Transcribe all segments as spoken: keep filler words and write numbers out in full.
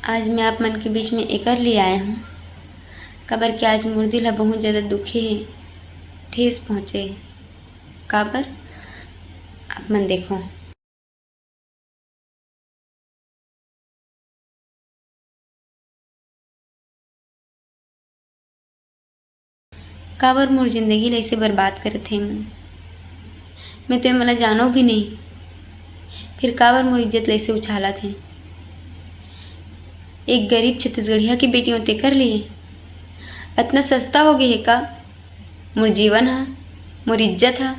आज मैं आप मन के बीच में एकर लिए आए हूँ, काबर कि आज मोर दिल ह बहुत ज़्यादा दुखे हे, ठेस पहुँचे हे। काबर? आप मन देखो। काबर मोर जिंदगी ल अइसे बर्बाद करत हे मन? मैं तो एमन ला जानो भी नहीं, फिर काबर मोर इज्जत ल अइसे उछालत हे? एक गरीब छत्तीसगढ़िया के बेटी हों तेकर लिए अतना सस्ता हो गे हे का मोर जीवन ह, मोर इज्जत ह,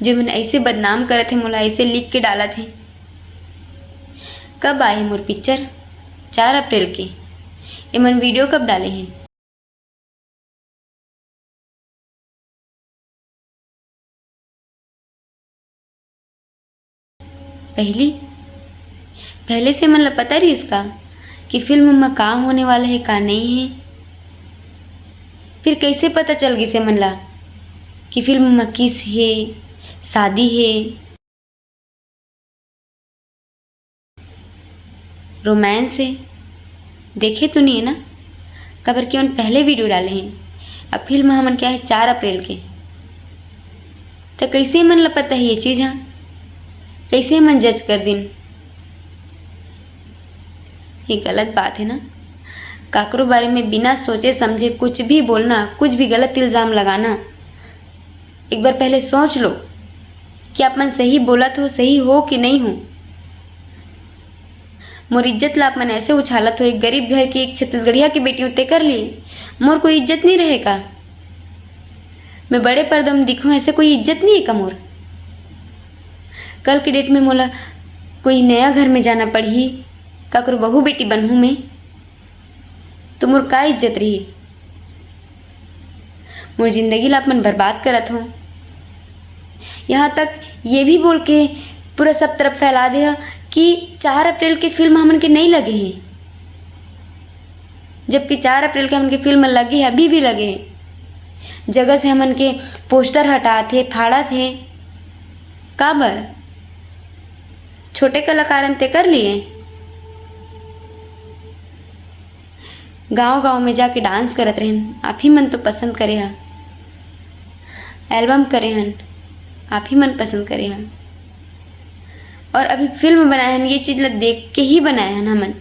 जो मन अइसे बदनाम करत हे, मोला अइसे लिख के डालत हे। कब आए हे मोर पिक्चर? चार अप्रैल के। एमन वीडियो कब डाले हे? पहली, पहले से मन ला पता रहिस का कि फिल्म म का होने वाला हे, का नहीं हे? फिर कैसे पता चल गिस मन ला कि फिल्म म किस हे, शादी हे, रोमांस हे? देखे तो नहीं है ना, काबर कि मन पहले वीडियो डाले हैं। अब फिल्म हमन क्या है, चार अप्रैल के, तो कैसे मन ला पता है ये चीज़? हाँ, कैसे मन जज कर दिन? ये गलत बात है ना। काकरो बारे में बिना सोचे समझे कुछ भी बोलना, कुछ भी गलत इल्ज़ाम लगाना, एक बार पहले सोच लो कि आप मन सही बोलत हो, सही हो कि नहीं हो। मोर इज्जत ला आप मन ऐसे उछालत हो, एक गरीब घर की एक छत्तीसगढ़िया की बेटी हों तेकर लिए मोर कोई इज्जत नहीं रहे का? मैं बड़े पर्दा में दिखूं, ऐसे कोई इज्जत नहीं है का मोर? कल के डेट में मोला कोई नया घर में जाना पड़ही, काकरो बहू बेटी बनहूं मैं, तो मोर का इज्जत रही? मोर जिंदगी ला आप मन बर्बाद करत हो। यहाँ तक ये भी बोल के पूरा सब तरफ फैला दे ह कि चार अप्रैल के फिल्म हमन के नहीं लगे हे, जबकि चार अप्रैल के हमन के फिल्म लगे हे, अभी भी लगे हे। जगह से हमन के पोस्टर हटात हे, फाड़त हे। काबर? छोटे कलाकारन तेकर लिए। गांव-गांव में जाके डांस करत रहेन, आप ही मन तो पसंद करे ह। एल्बम करे हन, आप ही मन पसंद करे ह। और अभी फिल्म बनाए हन, ये चीज ला देख के ही बनाए हन हमन,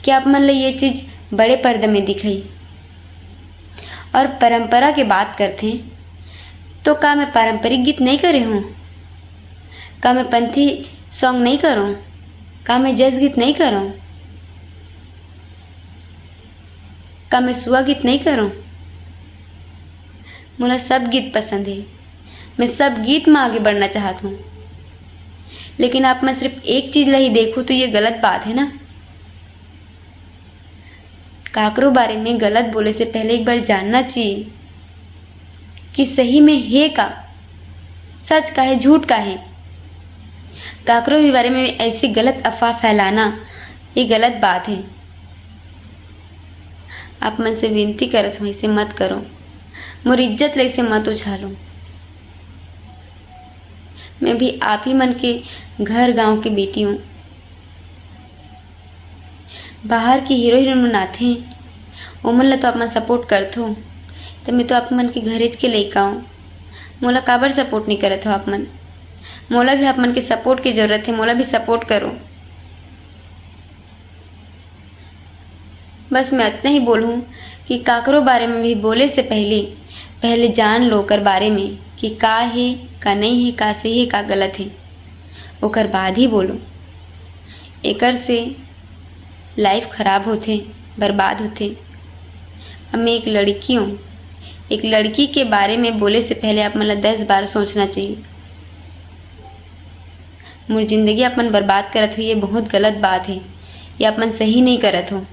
कि आप मन ला ये चीज बड़े पर्दा में दिखाई। और परंपरा के बात करथे, तो का मैं पारंपरिक गीत नहीं करे हूँ? का मैं पंथी सॉन्ग नहीं करूँ? का मैं जैज गीत नहीं करूँ? का मैं सुआ गीत नहीं करूँ? मोला सब गीत पसंद हे, मैं सब गीत में आगे बढ़ना चाहत हूँ, लेकिन आप मन सिर्फ एक चीज ला ही देखो तो ये गलत बात है ना। काकरो बारे में गलत बोले से पहले एक बार जानना चाहिए कि सही में हे का, सच का है, झूठ का है। काकरो भी बारे में ऐसे गलत अफवाह फैलाना, ये गलत बात है। आप मन से विनती करत हूँ, ऐसे मत करो, मोर इज्जत ले ऐसे मत उछालो। मैं भी आप ही मन के घर गांव के बेटी हूँ। बाहर के हीरो हीरोइन मन आथे, ओमन ला तो आप मन सपोर्ट करथो, त मैं तो आप मन के घरेच के लइका हूँ। मोला काबर सपोर्ट नहीं करत हो आप मन? मोला भी आप मन के सपोर्ट की जरूरत है, मोला भी सपोर्ट करो। बस मैं अतना ही बोलूँ कि काकरो बारे में भी बोले से पहले, पहले जान लो ओकर बारे में कि का हे, का नहीं हे, का सही हे, का गलत हे, ओकर बाद ही बोलो। एकर से लाइफ खराब होथे, बर्बाद होथे। अब मैं एक लड़की हूँ, एक लड़की के बारे में बोले से पहले आप मन ला दस बार सोचना चाहिए। मोर जिंदगी आप मन बर्बाद करत हो, ये बहुत गलत बात है, ये आप मन सही नहीं करत हो।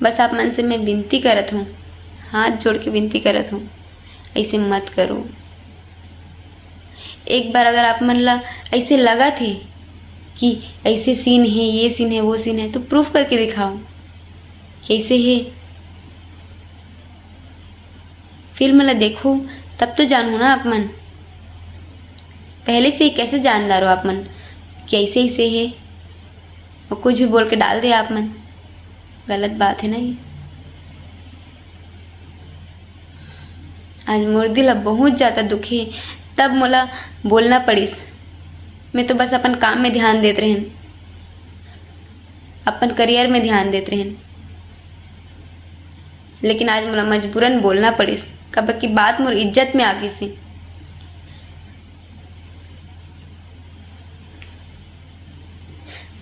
बस आप मन से मैं विनती करत हूँ, हाथ जोड़ के विनती करत हूँ, ऐसे मत करो। एक बार अगर आप मन ला ऐसे लगत हे कि ऐसे सीन है, ये सीन है, वो सीन है, तो प्रूफ करके दिखाओ कैसे है। फिल्म ला देखो, तब तो जानहू ना आप मन। पहले से ही कैसे जानदार हो आप मन कि ऐसे ऐसे है? और कुछ भी बोल के डाल दे आप मन, गलत बात है ना ये। आज मोर दिल अब बहुत ज़्यादा दुखी हे, तब मोला बोलना पड़िस। मैं तो बस अपन काम में ध्यान देत रहेन, अपन करियर में ध्यान देत रहेन, लेकिन आज मोला मजबूरन बोलना पड़िस, काबर कि बात मोर इज्जत में आ गिस हे।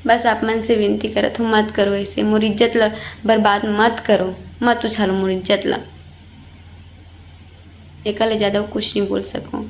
बस आप मन से विनती करत हूँ, मत करो ऐसे, मोर इज्जत ला बर्बाद मत करो, मत उछालो मोर इज्जत ला। एकर ले ज़्यादा कुछ नहीं बोल सकूँ।